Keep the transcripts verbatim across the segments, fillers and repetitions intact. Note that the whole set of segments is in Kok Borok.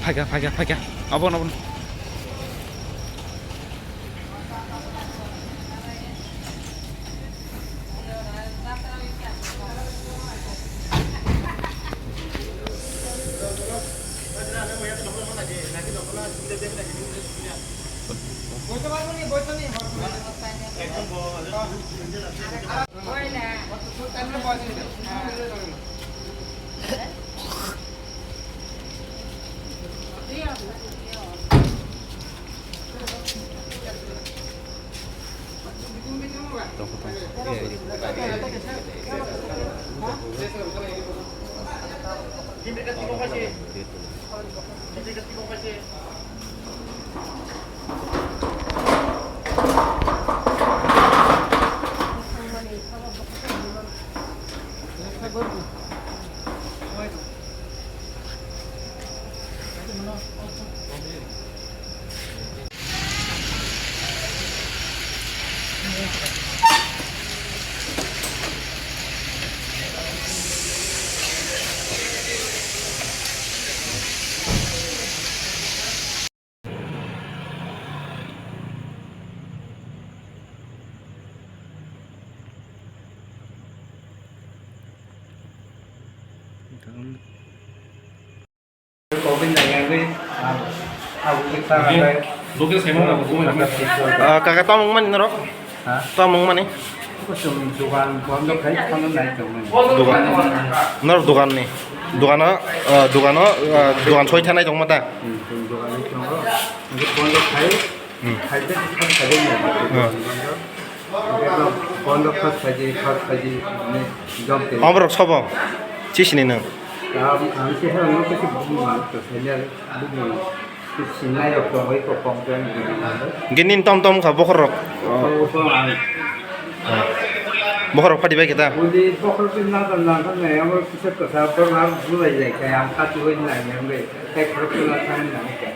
Phaikha, phaikha, phaikha. Abono, abono. Covid nai yagwi, ah, abo khe ta bai. Ah, kaka, tamo wngmani norok? Ha? Tamo wngmani? Kusum dogan bondo khai, phano nai tongmani. Dogan. Norok dogan ni. Dogano, ah, dogano, ah, dogan soi thanai tongma ta? Hmm, dogan ni tongo. Bondo khai. Hmm. Khai de, khai de. Hmm. Bondo khai, khai de, khai de, ne, jom te. Omorok sobo? Chisini nang. Am, am se ha, no kesi bubu ma, to sanya bubu. Sinai rok tongwi kok kong kong. Hingke nini tom tom kha bokhorok? Bokhorok ang. Bokhorok phati bai khe ta? Uli bokhorok ni nang nang nang nai amo kisa kasa borok na bulai lai kha ang kati bai nai yang bai. Kai khorok na thang nang kha.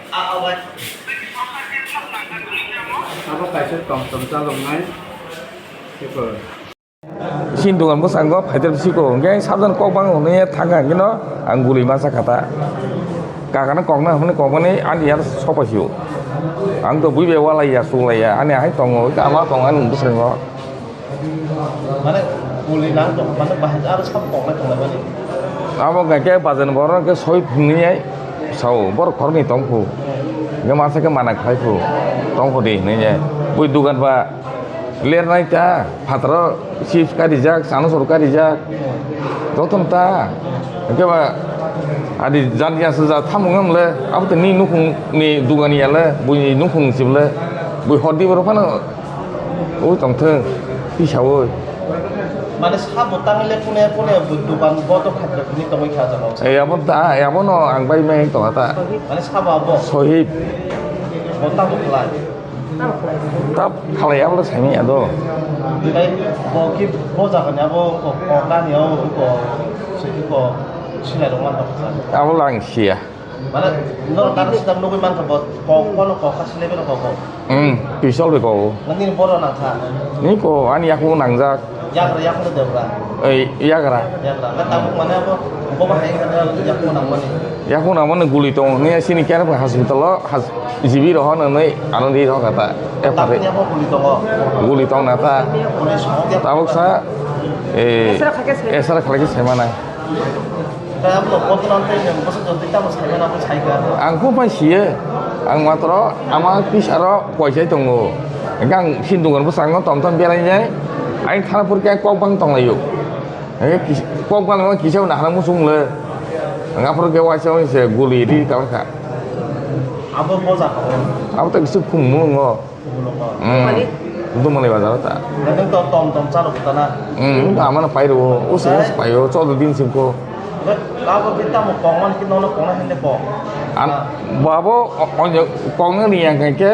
Abo kaisa tom tom chalok nai. Sini dogan bwskango phaither bisi ko, hwnkhe sabjani kok bang hwnwi thangkha, hwnkhe no ang guli masa kha ta. Kakano kokna hwnwi kokmani ani yar sopaisio. Ang to bui bai walaiya, suklaiya, ani ahai tongo, ama tongo ani bwskango. Mane guli nang tong, mane bahai aro sab koknai tonglai mani. Abo hwnkhe khe bajan borok khe soi phungnwi ai sao, borok khoroknwi tong phu. Hwnkhe masa khe mana khlai phu, tong phu di hwnwi ai. Bui dogan ba Lernai ta, phataro chips karijak, chanasor karijak, jotono ta. Hwnkhe ba, adi jan ya se ja tamo wngya mole, abo to ni nukhung ni dogan ya le, buini nukhung ni chips le, bui hor di borok phano ui tongthwng, tisaui. Mane sabo tangwi le phone phone bui dogan boto khatra phunwi tongwi kha jaga o. Ei, abo ta, ei, abono ang bai meng tongkha ta. Mane sabo abo? Sohib. Bo tamo khlai? Tap khalai abla saimanya do. Tei bo ki bo jaga ni abo ko, ko kani o ko, se ki ko silai rok man tong kha. Abo lang sia. Mane norok tamo sita nugui man kha bo ko, kono ko kha silai beno ko ko. Hmm, pisol be ko. Nini boro nang kha. Ni ko ani yaku nangjak. Yagra, yagra debra. Ei, yagra. Yagra. Nang tabuk mane abo, bo bahai khe yagra nangmani. Yagra nangmani guli tongo. Hwnwi sini khe hospital o, has-, G B rohor nwnwi ano ri rohor kha ta. Tabuk ni abo guli tongo. Guli tong na ta. Guli song. Tabuk sa, eh, esra khlai khe sai mano. Tei abo kotonan tei nwng bwswk jotoi tamo saimano abo saikha. Ang kho pai siye. Ang matro ama pisaro poisai tongo. Hwnkhe ang sini dogan bwskango tom tom berainai. Ang thana phuru khe kok bang tonglaio. Hwnkhe kis-, kok bang kisa nahara muchung le. Ang aphuru khe waisa waisa guli ri tongkha. Abo boja kha. Abo to kisa khum mungo. Khumulwngo. Hmm. Dumani? Dumani bazar ta. Nang to tom tom chalo kota na? Hmm, amano pairo, usu usu paio, chwda din sim ko. Abo bita mo kongman ki nono kongna hende ko. An, babo, o-, onyo kongna ni yang kai ke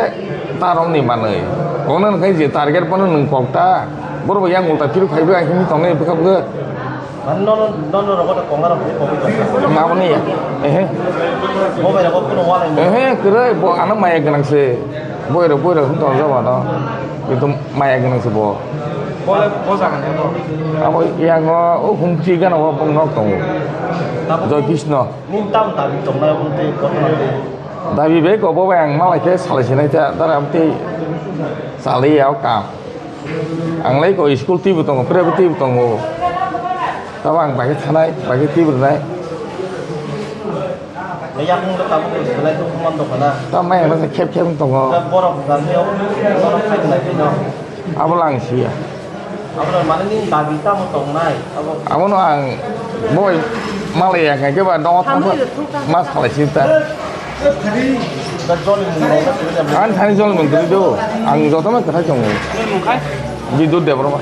tarom ni manai. Kongna kai je target pano nung kok ta. Boro yang ulta piru phaibo, akhini tongnai bwkha bwkha. Mane nono, nono rogo to kongna rok ni kogwi tongkha. Ngaboni ya. Ehe. Bo bai rogo kuno walai mo. Ehe, kwrwi bo ano maya gwnang se. Boirok, boirok wng tong jabo no. Kintu maya gwnang se bo. Bo le bo jaga ni bo. Abo yang o, o humchi gana o bong nok tongo. Tamo Joy Krishna. Ning tam dabi tongnai obo tei kothoma tei. Dabi bai ko bo bai ang malai khe salai sinai ta, dara am tei salai ya o kam. Ang lai ko school twi bo tongo, private twi bo tongo. Tamo ang bai khe thanai, bai khe twi bo rwnai. Yakung le tabuk le belai dukhu man dokhana. Tamo yang khep khep tongo. Borok jani o, borok khai lai bino. Abo lang siya. Abo mane ni dabi tamo tongnai. Abo. Abono ang boi malai ya khe ba dongo tamo. Mas khalai sinta. Da joli mung rok na tini. Ang thani joli mung tini do. Ang joto ma kwthai tongo. Bidut Debbarma.